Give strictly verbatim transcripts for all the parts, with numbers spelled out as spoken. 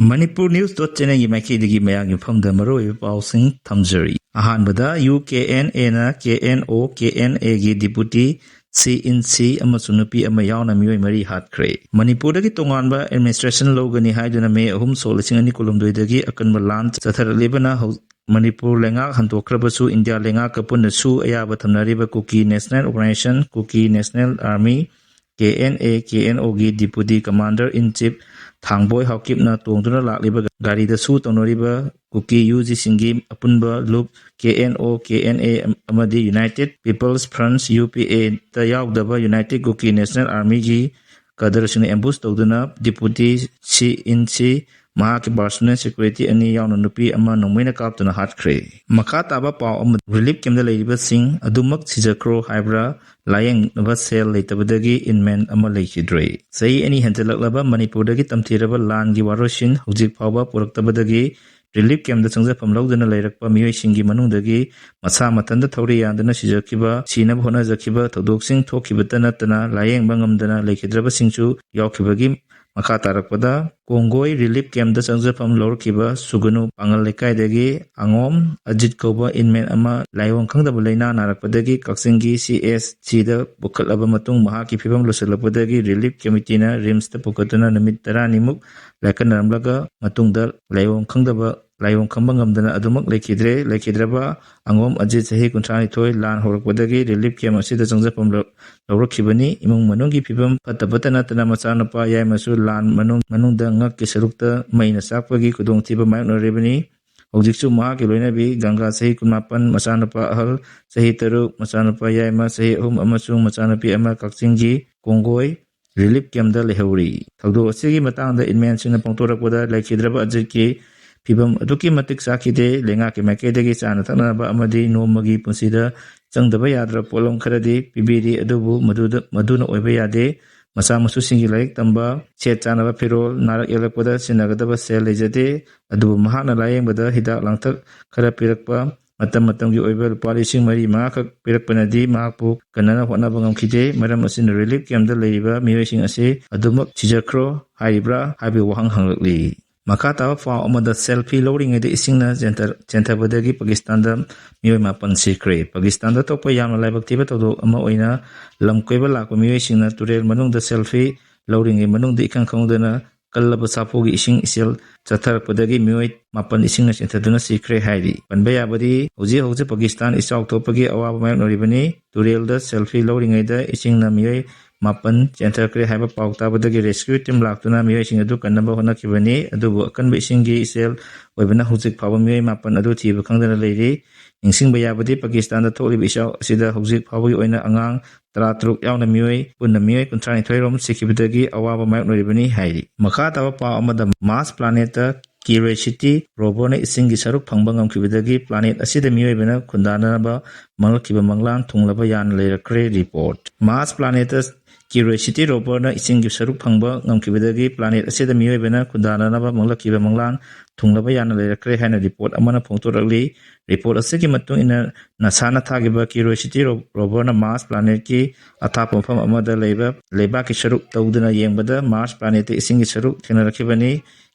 Manipur News dot channelꯒꯤ ꯃꯥꯏꯀꯩꯗꯒꯤ ꯃꯌꯥꯝꯒꯤ ꯃꯐꯝꯗ ꯃꯔꯨꯑꯣꯏꯕ ꯄꯥꯎꯁꯤꯡ ꯊꯝꯖꯔꯤ꯫ ꯑꯍꯥꯟꯕꯗ, ꯌꯨ ꯀꯦ ꯑꯦꯟ ꯑꯦꯅ ꯀꯦ ꯑꯦꯟ ꯑꯣ ꯀꯦ ꯑꯦꯟ ꯑꯦꯒꯤ deputy ꯁꯤ ꯏꯟ ꯁꯤ ꯑꯃꯁꯨꯡ ꯅꯨꯄꯤ ꯑꯃ ꯌꯥꯎꯅ ꯃꯤꯑꯣꯏ ꯃꯔꯤ ꯍꯥꯠꯈ꯭ꯔꯦ꯫ ꯃꯅꯤꯄꯨꯔꯗꯒꯤ ꯇꯣꯉꯥꯟꯕ administration ꯂꯧꯒꯅꯤ ꯍꯥꯏꯗꯨꯅ ꯃꯦ ꯑꯍꯨꯝ, ꯁꯣꯛ ꯂꯤꯁꯤꯡ ꯑꯅꯤ ꯀꯨꯟꯍꯨꯝꯗꯣꯏꯗꯒꯤ ꯑꯀꯟꯕ ꯂꯥꯟ ꯆꯠꯊꯔꯛꯂꯤꯕꯅ ꯍꯧ-, ꯃꯅꯤꯄꯨꯔ ꯂꯩꯉꯥꯛ ꯍꯟꯗꯣꯛꯈ꯭ꯔꯕꯁꯨ ꯏꯟꯗꯤꯌꯥ ꯂꯩꯉꯥꯛꯀ ꯄꯨꯟꯅꯁꯨ ꯑꯌꯥꯕ ꯊꯝꯅꯔꯤꯕ Kuki National Organisation, Kuki National Army, K N A, K N ꯑꯣꯒꯤ deputy commander in chief Thangboi ꯍꯥꯎꯀꯤꯞꯅ ꯇꯣꯡꯗꯨꯅ ꯂꯥꯛꯂꯤꯕ ꯒꯥꯔꯤꯗ ꯁꯨ ꯇꯧꯅꯔꯤꯕ ꯀꯨꯀꯤ ꯌꯨ ꯖꯤꯁꯤꯡꯒꯤ ꯑꯄꯨꯟꯕ ꯂꯨꯞ ꯀꯦ ꯑꯦꯟ ꯑꯣ, ꯀꯦ ꯑꯦꯟ ꯑꯦ ꯑꯃꯗꯤ United People's Front, ꯌꯨ ꯄꯤ ꯑꯦꯗ ꯌꯥꯎꯗꯕ United Kuki National Armyꯒꯤ cadreꯁꯤꯡꯅ ambush ꯇꯧꯗꯨꯅ deputy ꯁꯤ ꯏꯟ ꯁꯤ, ꯃꯍꯥꯛꯀꯤ personal security ꯑꯅꯤ ꯌꯥꯎꯅ ꯅꯨꯄꯤ ꯑꯃ ꯅꯣꯡꯃꯩꯅ ꯀꯥꯞꯇꯨꯅ ꯍꯥꯠꯈ꯭ꯔꯦ꯫ ꯃꯈꯥ ꯇꯥꯕ ꯄꯥꯎ ꯑꯃ, relief campꯇ ꯂꯩꯔꯤꯕꯁꯤꯡ ꯑꯗꯨꯃꯛ ꯊꯤꯖꯈ꯭ꯔꯣ ꯍꯥꯏꯕ꯭ꯔꯥ, ꯂꯥꯌꯦꯡꯅꯕ ꯁꯦꯜ ꯂꯩꯇꯕꯗꯒꯤ inmate ꯑꯃ ꯂꯩꯈꯤꯗ꯭ꯔꯦ꯫ ꯆꯍꯤ ꯑꯅꯤ ꯍꯦꯟꯖꯜꯂꯛꯂꯕ ꯃꯅꯤꯄꯨꯔꯗꯒꯤ ꯇꯝꯊꯤꯔꯕ ꯂꯥꯟꯒꯤ ꯋꯥꯔꯣꯏꯁꯤꯟ ꯍꯧꯖꯤꯛ ꯐꯥꯎꯕ ꯄꯨꯔꯛꯇꯕꯗꯒꯤ relief campꯇ ꯆꯪꯖꯐꯝ ꯂꯧꯗꯨꯅ ꯂꯩꯔꯛꯄ ꯃꯤꯑꯣꯏꯁꯤꯡꯒꯤ ꯃꯅꯨꯡꯗꯒꯤ ꯃꯁꯥ ꯃꯊꯟꯇ ꯊꯧꯔꯤ ꯌꯥꯟꯗꯨꯅ ꯁꯤꯖꯈꯤꯕ, ꯁꯤꯅꯕ ꯍꯣꯠꯅꯖꯈꯤꯕ ꯊꯧꯗꯣꯛꯁꯤꯡ ꯊꯣꯛꯈꯤꯕꯇ ꯅꯠꯇꯅ ꯂꯥꯌꯦꯡꯕ ꯉꯝꯗꯅ ꯂꯩꯈꯤꯗ꯭ꯔꯕꯁꯤꯡꯁꯨ ꯌꯥꯎꯈꯤꯕꯒꯤ ꯃꯈꯥ ꯇꯥꯔꯛꯄꯗ, ꯀꯣꯡꯒꯣꯏ relief campꯇ ꯆꯪꯖꯐꯝ ꯂꯧꯔꯛꯈꯤꯕ ꯁꯨꯒꯅꯨ ꯄꯥꯉꯜ ꯂꯩꯀꯥꯏꯗꯒꯤ ꯑꯉꯣꯝ ꯑꯖꯤꯠ ꯀꯧꯕ inmate ꯑꯃ ꯂꯥꯏꯑꯣꯡ ꯈꯪꯗꯕ ꯂꯩꯅꯥ ꯅꯥꯔꯛꯄꯗꯒꯤ ꯀꯛꯆꯤꯡꯒꯤ ꯁꯤ ꯑꯦꯁ ꯁꯤꯗ ꯄꯨꯈꯠꯂꯕ ꯃꯇꯨꯡ, ꯃꯍꯥꯛꯀꯤ ꯐꯤꯕꯝ ꯂꯨꯁꯜꯂꯛꯄꯗꯒꯤ relief committeeꯅ ꯔꯤꯝꯁꯇ ꯄꯨꯈꯠꯇꯨꯅ ꯅꯨꯃꯤꯠ ꯇꯔꯥꯅꯤꯃꯨꯛ ꯂꯥꯏꯀꯠꯅꯔꯝꯂꯒ ꯃꯇꯨꯡꯗ ꯂꯥꯏꯑꯣꯡ ꯈꯪꯗꯕ, ꯂꯥꯏꯑꯣꯡ ꯈꯪꯕ ꯉꯝꯗꯅ ꯑꯗꯨꯃꯛ ꯂꯩꯈꯤꯗ꯭ꯔꯦ꯫ ꯂꯩꯈꯤꯗ꯭ꯔꯕ ꯑꯉꯣꯝ ꯑꯖꯤꯠ, ꯆꯍꯤ ꯀꯨꯟꯊ꯭ꯔꯥꯅꯤꯊꯣꯏ, ꯂꯥꯟ ꯍꯧꯔꯛꯄꯗꯒꯤ relief camp ꯑꯁꯤꯗ ꯆꯪꯖꯐꯝ ꯂꯧ-, ꯂꯧꯔꯛꯈꯤꯕꯅꯤ꯫ ꯏꯃꯨꯡ ꯃꯅꯨꯡꯒꯤ ꯐꯤꯕꯝ ꯐꯠꯇꯕꯇ ꯅꯠꯇꯅ ꯃꯆꯥꯅꯨꯄꯥ ꯌꯥꯏꯃꯁꯨ ꯂꯥꯟ ꯃꯅꯨꯡ, ꯃꯅꯨꯡꯗ ꯉꯛꯀꯤ ꯁꯔꯨꯛꯇ ꯃꯩꯅ ꯆꯥꯛꯄꯒꯤ ꯈꯨꯗꯣꯡꯊꯤꯕ ꯃꯥꯌꯣꯛꯅꯔꯤꯕꯅꯤ꯫ ꯍꯧꯖꯤꯛꯁꯨ ꯃꯍꯥꯛꯀꯤ ꯂꯣꯏꯅꯕꯤ ꯒꯪꯒꯥ, ꯆꯍꯤ ꯀꯨꯟꯃꯥꯄꯟ, ꯃꯆꯥꯅꯨꯄꯥ ꯑꯍꯜ ꯆꯍꯤ ꯇꯔꯨꯛ, ꯃꯆꯥꯅꯨꯄꯥ ꯌꯥꯏꯃ ꯆꯍꯤ ꯑꯍꯨꯝ ꯑꯃꯁꯨꯡ ꯃꯆꯥꯅꯨꯄꯤ ꯑꯃ ꯀꯛꯆꯤꯡꯒꯤ ꯀꯣꯡꯒꯣꯏ relief campꯇ ꯂꯩꯍꯧꯔꯤ꯫ ꯊꯧꯗꯣꯛ ꯑꯁꯤꯒꯤ ꯃꯇꯥꯡꯗ inmateꯁꯤꯡꯅ ꯐꯣꯡꯗꯣꯔꯛꯄꯗ, ꯂꯩꯈꯤꯗ꯭ꯔꯕ ꯑꯖꯤꯠꯀꯤ ꯐꯤꯕꯝ ꯑꯗꯨꯛꯀꯤ ꯃꯇꯤꯛ ꯆꯥꯈꯤꯗꯦ꯫ ꯂꯩꯉꯥꯛꯀꯤ ꯃꯥꯏꯀꯩꯗꯒꯤ ꯆꯥꯅ ꯊꯛꯅꯕ ꯑꯃꯗꯤ ꯅꯣꯡꯃꯒꯤ ꯄꯨꯟꯁꯤꯗ ꯆꯪꯗꯕ ꯌꯥꯗ꯭ꯔꯕ ꯄꯣꯠꯂꯝ ꯈꯔꯗꯤ ꯄꯤꯕꯤꯔꯤ, ꯑꯗꯨꯕꯨ ꯃꯗꯨꯗ, ꯃꯗꯨꯅ ꯑꯣꯏꯕ ꯌꯥꯗꯦ꯫ ꯃꯆꯥ ꯃꯁꯨꯁꯤꯡꯒꯤ ꯂꯥꯏꯔꯤꯛ ꯇꯝꯕ, ꯁꯦꯠ ꯆꯥꯅꯕ ꯐꯤꯔꯣꯜ, ꯅꯥꯔꯛ ꯌꯦꯛꯂꯛꯄꯗ ꯁꯤꯖꯤꯟꯅꯒꯗꯕ ꯁꯦꯜ ꯂꯩꯖꯗꯦ꯫ ꯑꯗꯨꯕꯨ ꯃꯍꯥꯛꯅ ꯂꯥꯌꯦꯡꯕꯗ ꯍꯤꯗꯥꯛ ꯂꯥꯡꯊꯛ ꯈꯔ ꯄꯤꯔꯛꯄ, ꯃꯇꯝ ꯃꯇꯝꯒꯤ ꯑꯣꯏꯕ ꯂꯨꯄꯥ ꯂꯤꯁꯤꯡ ꯃꯔꯤ ꯃꯉꯥꯈꯛ ꯄꯤꯔꯛꯄꯅꯗꯤ ꯃꯍꯥꯛꯄꯨ ꯀꯟꯅꯅ ꯍꯣꯠꯅꯕ ꯉꯝꯈꯤꯗꯦ꯫ ꯃꯔꯝ ꯑꯁꯤꯅ relief campꯇ ꯂꯩꯔꯤꯕ ꯃꯤꯑꯣꯏꯁꯤꯡ ꯑꯁꯤ ꯑꯗꯨꯃꯛ ꯊꯤꯖꯈ꯭ꯔꯣ ꯍꯥꯏꯔꯤꯕ꯭ꯔꯥ ꯍꯥꯏꯕꯒꯤ ꯋꯥꯍꯪ ꯍꯪꯂꯛꯂꯤ꯫ ꯃꯈꯥ ꯇꯥꯕ ꯄꯥꯎ ꯑꯃꯗ, ꯁꯦꯜꯐꯤ ꯂꯧꯔꯤꯉꯩꯗ ꯏꯁꯤꯡꯅ ꯆꯦꯟꯊ-, ꯆꯦꯟꯊꯕꯗꯒꯤ ꯄꯥꯀꯤꯁꯇꯥꯟꯗ ꯃꯤꯑꯣꯏ ꯃꯥꯄꯟ ꯁꯤꯈ꯭ꯔꯦ꯫ ꯄꯥꯀꯤꯁꯇꯥꯟꯗ ꯊꯣꯛꯄ ꯌꯥꯝꯅ ꯂꯥꯏꯕꯛ ꯊꯤꯕ ꯊꯧꯗꯣꯛ ꯑꯃ ꯑꯣꯏꯅ ꯂꯝ ꯀꯣꯏꯕ ꯂꯥꯛꯄ ꯃꯤꯑꯣꯏꯁꯤꯡꯅ ꯇꯨꯔꯦꯜ ꯃꯅꯨꯡꯗ ꯁꯦꯜꯐꯤ ꯂꯧꯔꯤꯉꯩ ꯃꯅꯨꯡꯗ ꯏꯈꯪ ꯈꯪꯍꯧꯗꯅ ꯀꯜꯂꯕ ꯁꯥꯐꯨꯒꯤ ꯏꯁꯤꯡ ꯏꯆꯦꯜ ꯆꯠꯊꯔꯛꯄꯗꯒꯤ ꯃꯤꯑꯣꯏ ꯃꯥꯄꯟ ꯏꯁꯤꯡꯅ ꯆꯦꯟꯊꯗꯨꯅ ꯁꯤꯈ꯭ꯔꯦ ꯍꯥꯏꯔꯤ꯫ ꯄꯟꯕ ꯌꯥꯕꯗꯤ, ꯍꯧꯖꯤꯛ ꯍꯧꯖꯤꯛ ꯄꯥꯀꯤꯁꯇꯥꯟ ꯏꯆꯥꯎ ꯊꯣꯛꯄꯒꯤ ꯑꯋꯥꯕ ꯃꯥꯌꯣꯛꯅꯔꯤꯕꯅꯤ꯫ ꯇꯨꯔꯦꯜꯗ ꯁꯦꯜꯐꯤ ꯂꯧꯔꯤꯉꯩꯗ ꯏꯁꯤꯡꯅ ꯃꯤꯑꯣꯏ ꯃꯥꯄꯟ ꯆꯦꯟꯊꯈ꯭ꯔꯦ ꯍꯥꯏꯕ ꯄꯥꯎ ꯇꯥꯕꯗꯒꯤ ꯔꯦꯁꯀ꯭ꯌꯨ ꯇꯤꯝ ꯂꯥꯛꯇꯨꯅ ꯃꯤꯑꯣꯏꯁꯤꯡ ꯑꯗꯨ ꯀꯟꯅꯕ ꯍꯣꯠꯅꯈꯤꯕꯅꯤ꯫ ꯑꯗꯨꯕꯨ ꯑꯀꯟꯕ ꯏꯁꯤꯡꯒꯤ ꯏꯆꯦꯜ ꯑꯣꯏꯕꯅ ꯍꯧꯖꯤꯛ ꯐꯥꯎꯕ ꯃꯤꯑꯣꯏ ꯃꯥꯄꯟ ꯑꯗꯨ ꯊꯤꯕ ꯈꯪꯗꯅ ꯂꯩꯔꯤ꯫ ꯅꯤꯡꯁꯤꯡꯕ ꯌꯥꯕꯗꯤ, ꯄꯥꯀꯤꯁꯇꯥꯟꯗ ꯊꯣꯛꯂꯤꯕ ꯏꯆꯥꯎ ꯑꯁꯤꯗ ꯍꯧꯖꯤꯛ ꯐꯥꯎꯕꯒꯤ ꯑꯣꯏꯅ ꯑꯉꯥꯡ ꯇꯔꯥꯇꯔꯨꯛ ꯌꯥꯎꯅ ꯃꯤꯑꯣꯏ, ꯄꯨꯟꯅ ꯃꯤꯑꯣꯏ ꯀꯨꯟꯊ꯭ꯔꯥ ꯅꯤꯊꯣꯏ ꯔꯣꯝ ꯁꯤꯈꯤꯕꯗꯒꯤ ꯑꯋꯥꯕ ꯃꯥꯌꯣꯛꯅꯔꯤꯕꯅꯤ ꯍꯥꯏꯔꯤ꯫ ꯃꯈꯥ ꯇꯥꯕ ꯄꯥꯎ ꯑꯃꯗ, ꯃꯥꯔꯁ ꯄ꯭ꯂꯥꯅꯦꯠꯇ ꯀ꯭ꯌꯨꯔꯤꯑꯣꯁꯤꯇꯤ ꯔꯣꯚꯔꯅ ꯏꯁꯤꯡꯒꯤ ꯁꯔꯨꯛ ꯐꯪꯕ ꯉꯝꯈꯤꯕꯗꯒꯤ ꯄ꯭ꯂꯥꯅꯦꯠ ꯑꯁꯤꯗ ꯃꯤꯑꯣꯏꯕꯅ ꯈꯨꯟꯗꯥꯅꯅꯕ ꯃꯪꯂꯛꯈꯤꯕ ꯃꯪꯂꯥꯟ ꯊꯨꯡꯂꯕ ꯌꯥꯅ ꯂꯩꯔꯛꯈ꯭ꯔꯦ꯫ ꯔꯤꯄꯣꯔꯠ꯫ ꯃꯥꯔꯁ ꯄ꯭ꯂꯥꯅꯦꯠꯇ ꯀ꯭ꯌꯨꯔꯤꯑꯣꯁꯤꯇꯤ ꯔꯣꯚꯔꯅ ꯏꯁꯤꯡꯒꯤ ꯁꯔꯨꯛ ꯐꯪꯕ ꯉꯝꯈꯤꯕꯗꯒꯤ ꯄ꯭ꯂꯥꯅꯦꯠ ꯑꯁꯤꯗ ꯃꯤꯑꯣꯏꯕꯅ ꯈꯨꯟꯗꯥꯅꯅꯕ ꯃꯪꯂꯛꯈꯤꯕ ꯃꯪꯂꯥꯟ ꯊꯨꯡꯂꯕ ꯌꯥꯅ ꯂꯩꯔꯛꯈ꯭ꯔꯦ ꯍꯥꯏꯅ ꯔꯤꯄꯣꯔꯠ ꯑꯃꯅ ꯐꯣꯡꯗꯣꯔꯛꯂꯤ꯫ ꯔꯤꯄꯣꯔꯠ ꯑꯁꯤꯒꯤ ꯃꯇꯨꯡ ꯏꯟꯅ, ꯅꯥꯁꯥꯅ ꯊꯥꯈꯤꯕ ꯀ꯭ꯌꯨꯔꯤꯑꯣꯁꯤꯇꯤ ꯔꯣ-, ꯔꯣꯚꯔꯅ ꯃꯥꯔꯁ ꯄ꯭ꯂꯥꯅꯦꯠꯀꯤ ꯑꯊꯥꯞꯄ ꯃꯐꯝ ꯑꯃꯗ ꯂꯩꯕ ꯂꯩꯕꯥꯛꯀꯤ ꯁꯔꯨꯛ ꯇꯧꯗꯨꯅ ꯌꯦꯡꯕꯗ ꯃꯥꯔꯁ ꯄ꯭ꯂꯥꯅꯦꯠꯇ ꯏꯁꯤꯡꯒꯤ ꯁꯔꯨꯛ ꯊꯦꯡꯅꯔꯛꯈꯤꯕꯅꯤ꯫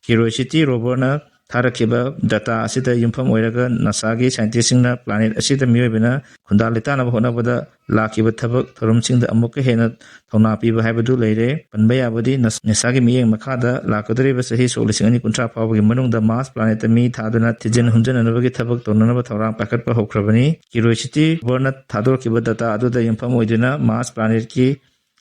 ꯀ꯭ꯌꯨꯔꯤꯑꯣꯁꯤꯇꯤ ꯔꯣꯚꯔꯅ ꯊꯥꯔꯛꯈꯤꯕ ꯗꯇꯥ ꯑꯁꯤꯗ ꯌꯨꯝꯐꯝ ꯑꯣꯏꯔꯒ ꯅꯥꯁꯥꯒꯤ ꯁꯥꯏꯟꯇꯤꯁꯁꯤꯡꯅ ꯄ꯭ꯂꯥꯅꯦꯠ ꯑꯁꯤꯗ ꯃꯤꯑꯣꯏꯕꯅ ꯈꯨꯟꯗꯥ ꯂꯩꯇꯥꯅꯕ ꯍꯣꯠꯅꯕꯗ ꯂꯥꯛꯈꯤꯕ ꯊꯕꯛ ꯊꯧꯔꯝꯁꯤꯡꯗ ꯑꯃꯨꯛꯀ ꯍꯦꯟꯅ ꯊꯧꯅꯥ ꯄꯤꯕ ꯍꯥꯏꯕꯗꯨ ꯂꯩꯔꯦ꯫ ꯄꯟꯕ ꯌꯥꯕꯗꯤ, ꯅꯁ-, ꯅꯥꯁꯥꯒꯤ ꯃꯤꯠꯌꯦꯡ ꯃꯈꯥꯗ ꯂꯥꯛꯀꯗꯧꯔꯤꯕ ꯆꯍꯤ ꯁꯣꯛ ꯂꯤꯁꯤꯡ ꯑꯅꯤ ꯀꯨꯟꯊ꯭ꯔꯥ ꯐꯥꯎꯕꯒꯤ ꯃꯅꯨꯡꯗ ꯃꯥꯔꯁ ꯄ꯭ꯂꯥꯅꯦꯠꯇ ꯃꯤ ꯊꯥꯗꯨꯅ ꯊꯤꯖꯤꯟ ꯍꯨꯝꯖꯤꯟꯅꯅꯕꯒꯤ ꯊꯕꯛ ꯇꯧꯅꯅꯕ ꯊꯧꯔꯥꯡ ꯄꯥꯏꯈꯠꯄ ꯍꯧꯈ꯭ꯔꯕꯅꯤ꯫ ꯀ꯭ꯌꯨꯔꯤꯑꯣꯁꯤꯇꯤ ꯔꯣꯚꯔꯅ ꯊꯥꯗꯣꯔꯛꯈꯤꯕ ꯗꯇꯥ ꯑꯗꯨꯗ ꯌꯨꯝꯐꯝ ꯑꯣꯏꯗꯨꯅ ꯃꯥꯔꯁ ꯄ꯭ꯂꯥꯅꯦꯠꯀꯤ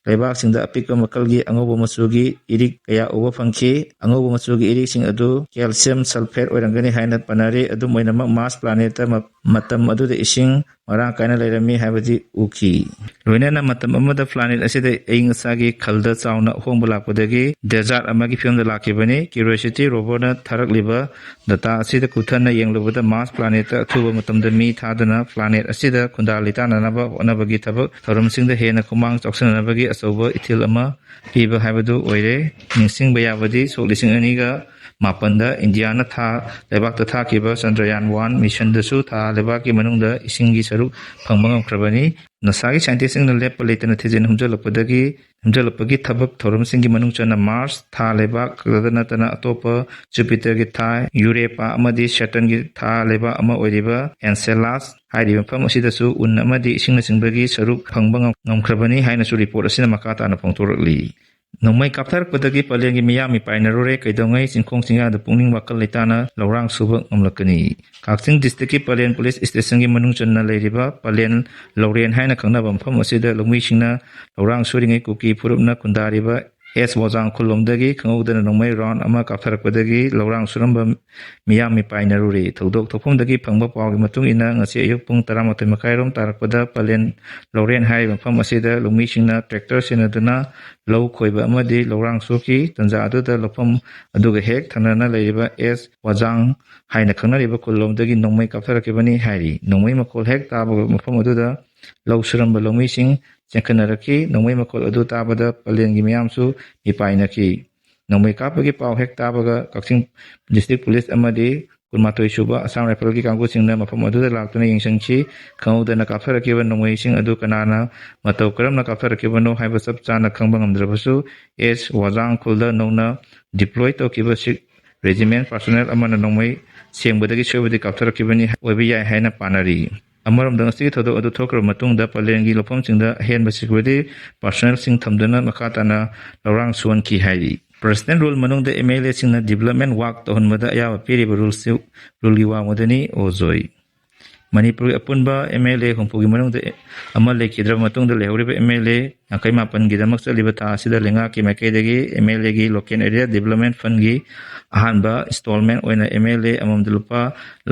ꯂꯩꯕꯥꯛꯁꯤꯡꯗ ꯑꯄꯤꯛꯄ ꯃꯈꯜꯒꯤ ꯑꯉꯧꯕ ꯃꯆꯨꯒꯤ ꯏꯔꯤꯛ ꯀꯌꯥ ꯎꯕ ꯐꯪꯈꯤ꯫ ꯑꯉꯧꯕ ꯃꯆꯨꯒꯤ ꯏꯔꯤꯛꯁꯤꯡ ꯑꯗꯨ ꯀꯦꯜꯁꯤꯌꯝ ꯁꯜꯐꯦꯠ ꯑꯣꯏꯔꯝꯒꯅꯤ ꯍꯥꯏꯅ ꯄꯟꯅꯔꯤ꯫ ꯑꯗꯨꯝ ꯑꯣꯏꯅꯃꯛ, ꯃꯥꯔꯁ ꯄ꯭ꯂꯥꯅꯦꯠꯇ ꯃ-, ꯃꯇꯝ ꯑꯗꯨꯗ ꯏꯁꯤꯡ ꯃꯔꯥꯡ ꯀꯥꯏꯅ ꯂꯩꯔꯝꯃꯤ ꯍꯥꯏꯕꯗꯤ ꯎꯈꯤ꯫ ꯂꯣꯏꯅꯅ ꯃꯇꯝ ꯑꯃꯗ ꯄ꯭ꯂꯥꯅꯦꯠ ꯑꯁꯤꯗ ꯑꯏꯪ ꯑꯁꯥꯒꯤ ꯈꯜꯗ ꯆꯥꯎꯅ ꯑꯍꯣꯡꯕ ꯂꯥꯛꯄꯗꯒꯤ ꯗꯦꯖꯥꯔꯠ ꯑꯃꯒꯤ ꯐꯤꯕꯝꯗ ꯂꯥꯛꯈꯤꯕꯅꯤ꯫ ꯀ꯭ꯌꯨꯔꯤꯑꯣꯁꯤꯇꯤ ꯔꯣꯚꯔꯅ ꯊꯥꯔꯛꯂꯤꯕ ꯗꯇꯥ ꯑꯁꯤꯗ ꯀꯨꯞꯊꯅ ꯌꯦꯡꯂꯨꯕꯗ, ꯃꯥꯔꯁ ꯄ꯭ꯂꯥꯅꯦꯠꯇ ꯑꯊꯨꯕ ꯃꯇꯝꯗ ꯃꯤ ꯊꯥꯗꯨꯅ ꯄ꯭ꯂꯥꯅꯦꯠ ꯑꯁꯤꯗ ꯈꯨꯟꯗꯥ ꯂꯩꯇꯥꯅꯅꯕ ꯍꯣꯠꯅꯕꯒꯤ ꯊꯕꯛ ꯊꯧꯔꯝꯁꯤꯡꯗ ꯍꯦꯟꯅ ꯈꯨꯃꯥꯡ ꯆꯥꯎꯁꯤꯟꯅꯅꯕꯒꯤ ꯑꯆꯧꯕ ꯏꯊꯤꯜ ꯑꯃ ꯄꯤꯕ ꯍꯥꯏꯕꯗꯨ ꯑꯣꯏꯔꯦ꯫ ꯅꯤꯡꯁꯤꯡꯕ ꯌꯥꯕꯗꯤ, ꯁꯣꯛ ꯂꯤꯁꯤꯡ ꯑꯅꯤꯒ ꯃꯥꯄꯟꯗ ꯏꯟꯗꯤꯌꯥꯅ ꯊꯥ ꯂꯩꯕꯥꯛꯇ ꯊꯥꯈꯤꯕ ꯆꯟꯗ꯭ꯔꯌꯥꯟ ꯋꯥꯟ ꯃꯤꯁꯟꯗꯁꯨ ꯊꯥ ꯂꯩꯕꯥꯛꯀꯤ ꯃꯅꯨꯡꯗ ꯏꯁꯤꯡꯒꯤ ꯁꯔꯨꯛ ꯐꯪꯕ ꯉꯝꯈ꯭ꯔꯕꯅꯤ꯫ ꯅꯥꯁꯥꯒꯤ ꯁꯥꯏꯟꯇꯤꯁꯁꯤꯡꯅ ꯂꯦꯞꯄ ꯂꯩꯇꯅ ꯊꯤꯖꯤꯟ ꯍꯨꯝꯖꯤꯜꯂꯛꯄꯗꯒꯤ ꯍꯨꯝꯖꯤꯜꯂꯛꯄꯒꯤ ꯊꯕꯛ ꯊꯧꯔꯝꯁꯤꯡꯒꯤ ꯃꯅꯨꯡ ꯆꯟꯅ ꯃꯥꯔꯁ ꯊꯥ ꯂꯩꯕꯥꯛ ꯈꯛꯇꯗ ꯅꯠꯇꯅ ꯑꯇꯣꯞꯄ ꯖꯨꯄꯤꯇꯔꯒꯤ ꯊꯥ, ꯌꯨꯔꯦꯄꯥ ꯑꯃꯗꯤ ꯁꯦꯇꯔꯟꯒꯤ ꯊꯥ ꯂꯩꯕꯥꯛ ꯑꯃ ꯑꯣꯏꯔꯤꯕ ꯑꯦꯟꯁꯦꯂꯥꯁ ꯍꯥꯏꯔꯤꯕ ꯃꯐꯝ ꯑꯁꯤꯗꯁꯨ ꯎꯟ ꯑꯃꯗꯤ ꯏꯁꯤꯡꯅꯆꯤꯡꯕꯒꯤ ꯁꯔꯨꯛ ꯐꯪꯕ ꯉꯝ-, ꯉꯝꯈ꯭ꯔꯕꯅꯤ ꯍꯥꯏꯅꯁꯨ ꯔꯤꯄꯣꯔꯠ ꯑꯁꯤꯅ ꯃꯈꯥ ꯇꯥꯅ ꯐꯣꯡꯗꯣꯔꯛꯂꯤ꯫ ꯅꯣꯡꯃꯩ ꯀꯥꯞꯊꯔꯛꯄꯗꯒꯤ ꯄꯂꯦꯟꯒꯤ ꯃꯤꯌꯥꯝ ꯃꯤꯄꯥꯏꯅꯔꯨꯔꯦ꯫ ꯀꯩꯗꯧꯉꯩ ꯆꯤꯡꯈꯣꯡ ꯆꯤꯡꯌꯥꯗ ꯄꯨꯛꯅꯤꯡ ꯋꯥꯈꯜ ꯂꯩꯇꯥꯅ ꯂꯧꯔꯥꯡ ꯁꯨꯕ ꯉꯝꯂꯛꯀꯅꯤ? ꯀꯛꯆꯤꯡ ꯗꯤꯁꯇ꯭ꯔꯤꯛꯀꯤ ꯄꯂꯦꯟ ꯄꯨꯂꯤꯁ ꯁ꯭ꯇꯦꯁꯟꯒꯤ ꯃꯅꯨꯡ ꯆꯟꯅ ꯂꯩꯔꯤꯕ ꯄꯂꯦꯟ ꯂꯧꯔꯦꯟ ꯍꯥꯏꯅ ꯈꯪꯅꯕ ꯃꯐꯝ ꯑꯁꯤꯗ ꯂꯧꯃꯤꯁꯤꯡꯅ ꯂꯧꯔꯥꯡ ꯁꯨꯔꯤꯉꯩ ꯀꯨꯀꯤ ꯐꯨꯔꯨꯞꯅ ꯈꯨꯟꯗꯥꯔꯤꯕ ꯑꯦꯁ ꯋꯥꯖꯥꯡ ꯈꯨꯜꯂꯣꯝꯗꯒꯤ ꯈꯪꯍꯧꯗꯅ ꯅꯣꯡꯃꯩ ꯔꯥꯎꯟ ꯑꯃ ꯀꯥꯞꯊꯔꯛꯄꯗꯒꯤ ꯂꯧꯔꯥꯡ ꯁꯨꯔꯝꯕ ꯃꯤꯌꯥꯝ ꯃꯤꯄꯥꯏꯅꯔꯨꯔꯦ꯫ ꯊꯧꯗꯣꯛ ꯊꯣꯛꯐꯝꯗꯒꯤ ꯐꯪꯕ ꯄꯥꯎꯒꯤ ꯃꯇꯨꯡ ꯏꯟꯅ ꯉꯁꯤ ꯑꯌꯨꯛ ꯄꯨꯡ ꯇꯔꯥꯃꯥꯊꯣꯏ ꯃꯈꯥꯏꯔꯣꯝ ꯇꯥꯔꯛꯄꯗ ꯄꯂꯦꯟ ꯂꯧꯔꯦꯟ ꯍꯥꯏꯔꯤꯕ ꯃꯐꯝ ꯑꯁꯤꯗ ꯂꯧꯃꯤꯁꯤꯡꯅ ꯇ꯭ꯔꯦꯛꯇꯔ ꯁꯤꯖꯤꯟꯅꯗꯨꯅ ꯂꯧ ꯈꯣꯏꯕ ꯑꯃꯗꯤ ꯂꯧꯔꯥꯡ ꯁꯨꯈꯤ꯫ ꯇꯟꯖꯥ ꯑꯗꯨꯗ ꯂꯧꯐꯝ ꯑꯗꯨꯒ ꯍꯦꯛ ꯊꯪꯅꯅ ꯂꯩꯔꯤꯕ ꯑꯦꯁ ꯋꯥꯖꯥꯡ ꯍꯥꯏꯅ ꯈꯪꯅꯔꯤꯕ ꯈꯨꯜꯂꯣꯝꯗꯒꯤ ꯅꯣꯡꯃꯩ ꯀꯥꯞꯊꯔꯛꯈꯤꯕꯅꯤ ꯍꯥꯏꯔꯤ꯫ ꯅꯣꯡꯃꯩ ꯃꯈꯣꯜ ꯍꯦꯛ ꯇꯥꯕꯒ ꯃꯐꯝ ꯑꯗꯨꯗ ꯂꯧ ꯁꯨꯔꯝꯕ ꯂꯧꯃꯤꯁꯤꯡ ꯆꯦꯟꯈꯠꯅꯔꯛꯈꯤ꯫ ꯅꯣꯡꯃꯩ ꯃꯈꯣꯜ ꯑꯗꯨ ꯇꯥꯕꯗ ꯄꯂꯦꯟꯒꯤ ꯃꯤꯌꯥꯝꯁꯨ ꯃꯤꯄꯥꯏꯅꯈꯤ꯫ ꯅꯣꯡꯃꯩ ꯀꯥꯞꯄꯒꯤ ꯄꯥꯎ ꯍꯦꯛ ꯇꯥꯕꯒ ꯀꯛꯆꯤꯡ ꯗꯤꯁꯇ꯭ꯔꯤꯛ ꯄꯨꯂꯤꯁ ꯑꯃꯗꯤ ꯀꯨꯟꯃꯥꯊꯣꯏ ꯁꯨꯕ ꯑꯁꯥꯝ ꯔꯥꯏꯐꯜꯒꯤ ꯀꯥꯡꯕꯨꯁꯤꯡꯅ ꯃꯐꯝ ꯑꯗꯨꯗ ꯂꯥꯛꯇꯨꯅ ꯌꯦꯡꯁꯤꯟꯈꯤ꯫ ꯈꯪꯍꯧꯗꯅ ꯀꯥꯞꯊꯔꯛꯈꯤꯕ ꯅꯣꯡꯃꯩꯁꯤꯡ ꯑꯗꯨ ꯀꯅꯥꯅ, ꯃꯇꯧ ꯀꯔꯝꯅ ꯀꯥꯞꯊꯔꯛꯈꯤꯕꯅꯣ ꯍꯥꯏꯕ ꯆꯞ ꯆꯥꯅ ꯈꯪꯕ ꯉꯝꯗ꯭ꯔꯕꯁꯨ, ꯑꯦꯁ ꯋꯥꯖꯥꯡ ꯈꯨꯜꯗ ꯅꯧꯅ ꯗꯤꯄ꯭ꯂꯣꯏ ꯇꯧꯈꯤꯕ ꯁꯤꯛ ꯔꯦꯖꯤꯃꯦꯟ ꯄꯥꯔꯁꯣꯅꯦꯜ ꯑꯃꯅ ꯅꯣꯡꯃꯩ ꯁꯦꯡꯕꯗꯒꯤ ꯁꯣꯏꯕꯗꯤ ꯀꯥꯞꯊꯔꯛꯈꯤꯕꯅꯤ ꯑꯣꯏꯕ ꯌꯥꯏ ꯍꯥꯏꯅ ꯄꯥꯅꯔꯤ꯫ ꯑꯃꯔꯣꯝꯗ, ꯉꯁꯤꯒꯤ ꯊꯧꯗꯣꯛ ꯑꯗꯨ ꯊꯣꯛꯈ꯭ꯔꯕ ꯃꯇꯨꯡꯗ ꯄꯂꯦꯟꯒꯤ ꯂꯧꯐꯝꯁꯤꯡꯗ ꯑꯍꯦꯟꯕ ꯁꯦꯀ꯭ꯌꯨꯔꯤꯇꯤ ꯄꯥꯔꯁꯣꯅꯦꯜꯁꯤꯡ ꯊꯝꯗꯨꯅ ꯃꯈꯥ ꯇꯥꯅ ꯂꯧꯔꯥꯡ ꯁꯨꯍꯟꯈꯤ ꯍꯥꯏꯔꯤ꯫ ꯄ꯭ꯔꯁꯤꯗꯦꯟ ꯔꯨꯜ ꯃꯅꯨꯡꯗ ꯑꯦꯝ ꯑꯦꯜ ꯑꯦꯁꯤꯡꯅ ꯗꯤꯕꯂꯞꯃꯦꯟ ꯋꯥꯛ ꯇꯧꯍꯟꯕꯗ ꯑꯌꯥꯕ ꯄꯤꯔꯤꯕ ꯔꯨꯜꯁꯤ, ꯔꯨꯜꯒꯤ ꯋꯥꯡꯃꯗꯅꯤ ꯑꯣꯖꯣꯏ꯫ ꯃꯅꯤꯄꯨꯔꯒꯤ ꯑꯄꯨꯟꯕ ꯑꯦꯝ ꯑꯦꯜ ꯑꯦ ꯍꯨꯝꯐꯨꯒꯤ ꯃꯅꯨꯡꯗ ꯑꯃ ꯂꯩꯈꯤꯗ꯭ꯔꯕ ꯃꯇꯨꯡꯗ ꯂꯩꯍꯧꯔꯤꯕ ꯑꯦꯝ ꯑꯦꯜ ꯑꯦ ꯌꯥꯡꯈꯩ ꯃꯥꯄꯟꯒꯤꯗꯃꯛ ꯆꯠꯂꯤꯕ ꯊꯥ ꯑꯁꯤꯗ ꯂꯩꯉꯥꯛꯀꯤ ꯃꯥꯏꯀꯩꯗꯒꯤ ꯑꯦꯝ ꯑꯦꯜ ꯑꯦꯒꯤ ꯂꯣꯀꯦꯜ ꯑꯦꯔꯤꯌꯥ ꯗꯤꯕꯂꯞꯃꯦꯟ ꯐꯟꯒꯤ ꯑꯍꯥꯟꯕ ꯏꯟꯁꯇꯣꯜꯃꯦꯟ ꯑꯣꯏꯅ ꯑꯦꯝ ꯑꯦꯜ ꯑꯦ ꯑꯃꯃꯝꯗ ꯂꯨꯄꯥ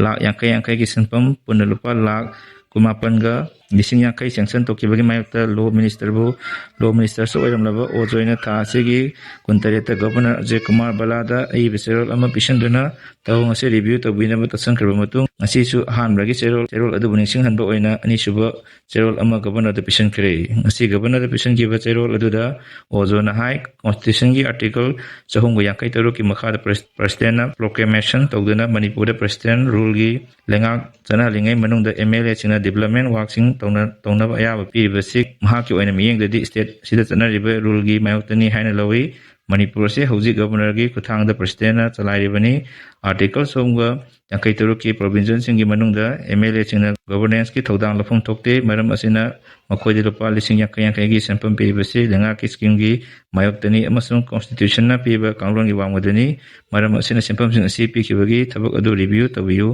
ꯂꯥꯈ ꯌꯥꯡꯈꯩ ꯌꯥꯡꯈꯩꯒꯤ ꯁꯦꯟꯐꯝ ꯄꯨꯟꯅ ꯂꯨꯄꯥ ꯂꯥꯈ ꯀꯨꯟꯃꯥꯄꯟꯒ ꯂꯤꯁꯤꯡ ꯌꯥꯡꯈꯩ ꯁꯦꯡꯁꯟ ꯇꯧꯈꯤꯕꯒꯤ ꯃꯥꯌꯣꯛꯇ ꯂꯣ ꯃꯤꯅꯤꯁꯇꯔꯕꯨ, ꯂꯣ ꯃꯤꯅꯤꯁꯇꯔꯁꯨ ꯑꯣꯏꯔꯝꯂꯕ ꯑꯣꯖꯣꯏꯅ ꯊꯥ ꯑꯁꯤꯒꯤ ꯀꯨꯟꯇꯔꯦꯠꯇ ꯒꯕꯔꯅꯔ ꯑꯖꯌ ꯀꯨꯃꯥꯔ ꯕꯂꯥꯗ ꯑꯏꯕ ꯆꯦꯔꯣꯜ ꯑꯃ ꯄꯤꯁꯤꯟꯗꯨꯅ ꯊꯧꯑꯣꯡ ꯑꯁꯤ ꯔꯤꯚꯤꯌꯨ ꯇꯧꯕꯤꯅꯕ ꯇꯛꯁꯟꯈ꯭ꯔꯕ ꯃꯇꯨꯡ, ꯉꯁꯤꯁꯨ ꯑꯍꯥꯟꯕꯒꯤ ꯆꯦꯔꯣꯜ, ꯆꯦꯔꯣꯜ ꯑꯗꯨꯕꯨ ꯅꯤꯡꯁꯤꯡꯍꯟꯕ ꯑꯣꯏꯅ ꯑꯅꯤꯁꯨꯕ ꯆꯦꯔꯣꯜ ꯑꯃ ꯒꯕꯔꯅꯔꯗ ꯄꯤꯁꯤꯟꯈ꯭ꯔꯦ꯫ ꯉꯁꯤ ꯒꯕꯔꯅꯔꯗ ꯄꯤꯁꯤꯟꯈꯤꯕ ꯆꯦꯔꯣꯜ ꯑꯗꯨꯗ ꯑꯣꯖꯣꯅ ꯍꯥꯏ, ꯀꯣꯟꯁꯇꯤꯇ꯭ꯌꯨꯁꯟꯒꯤ ꯑꯥꯔꯇꯤꯀꯜ ꯆꯍꯨꯝꯒ ꯌꯥꯡꯈꯩ ꯇꯔꯨꯛꯀꯤ ꯃꯈꯥꯗ ꯄ꯭ꯔꯦꯁ-, ꯄ꯭ꯔꯁꯤꯗꯦꯟꯅ ꯄ꯭ꯔꯣꯀ꯭ꯂꯦꯃꯦꯁꯟ ꯇꯧꯗꯨꯅ ꯃꯅꯤꯄꯨꯔꯗ ꯄ꯭ꯔꯁꯤꯗꯦꯟ ꯔꯨꯜꯒꯤ ꯂꯩꯉꯥꯛ ꯆꯠꯅꯍꯜꯂꯤꯉꯩ ꯃꯅꯨꯡꯗ ꯑꯦꯝ ꯑꯦꯜ ꯑꯦꯁꯤꯡꯅ ꯗꯤꯕꯂꯞꯃꯦꯟ ꯋꯥꯔꯛꯁꯤꯡ ꯇꯧꯅ-, ꯇꯧꯅꯕ ꯑꯌꯥꯕ ꯄꯤꯔꯤꯕꯁꯤ ꯃꯍꯥꯛꯀꯤ ꯑꯣꯏꯅ ꯃꯤꯠꯌꯦꯡꯗꯗꯤ ꯁ꯭ꯇꯦꯠ ꯑꯁꯤꯗ ꯆꯠꯅꯔꯤꯕ ꯔꯨꯜꯒꯤ ꯃꯥꯌꯣꯛꯇꯅꯤ ꯍꯥꯏꯅ ꯂꯧꯏ꯫ ꯃꯅꯤꯄꯨꯔ ꯑꯁꯤ ꯍꯧꯖꯤꯛ ꯒꯕꯔꯅꯔꯒꯤ ꯈꯨꯠꯊꯥꯡꯗ ꯄ꯭ꯔꯁꯤꯗꯦꯟꯅ ꯆꯂꯥꯏꯔꯤꯕꯅꯤ꯫ ꯑꯥꯔꯇꯤꯀꯜ ꯆꯍꯨꯝꯒ ꯌꯥꯡꯈꯩ ꯇꯔꯨꯛꯀꯤ ꯄ꯭ꯔꯣꯚꯤꯖꯟꯁꯤꯡꯒꯤ ꯃꯅꯨꯡꯗ ꯑꯦꯝ ꯑꯦꯜ ꯑꯦꯁꯤꯡꯅ ꯒꯕꯔꯅꯦꯟꯁꯀꯤ ꯊꯧꯗꯥꯡ ꯂꯧꯐꯝ ꯊꯣꯛꯇꯦ꯫ ꯃꯔꯝ ꯑꯁꯤꯅ ꯃꯈꯣꯏꯗ ꯂꯨꯄꯥ ꯂꯤꯁꯤꯡ ꯌꯥꯡꯈꯩ ꯌꯥꯡꯈꯩꯒꯤ ꯁꯦꯟꯐꯝ ꯄꯤꯕꯁꯤ ꯂꯩꯉꯥꯛꯀꯤ ꯁ꯭ꯀꯤꯝꯒꯤ ꯃꯥꯌꯣꯛꯇꯅꯤ ꯑꯃꯁꯨꯡ ꯀꯣꯟꯁꯇꯤꯇ꯭ꯌꯨꯁꯟꯅ ꯄꯤꯕ ꯀꯥꯡꯂꯣꯟꯒꯤ ꯋꯥꯡꯃꯗꯅꯤ꯫ ꯃꯔꯝ ꯑꯁꯤꯅ ꯁꯦꯟꯐꯝꯁꯤꯡ ꯑꯁꯤ ꯄꯤꯈꯤꯕꯒꯤ ꯊꯕꯛ ꯑꯗꯨ ꯔꯤꯚꯤꯌꯨ ꯇꯧꯕꯤꯌꯨ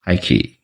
ꯍꯥꯏꯈꯤ꯫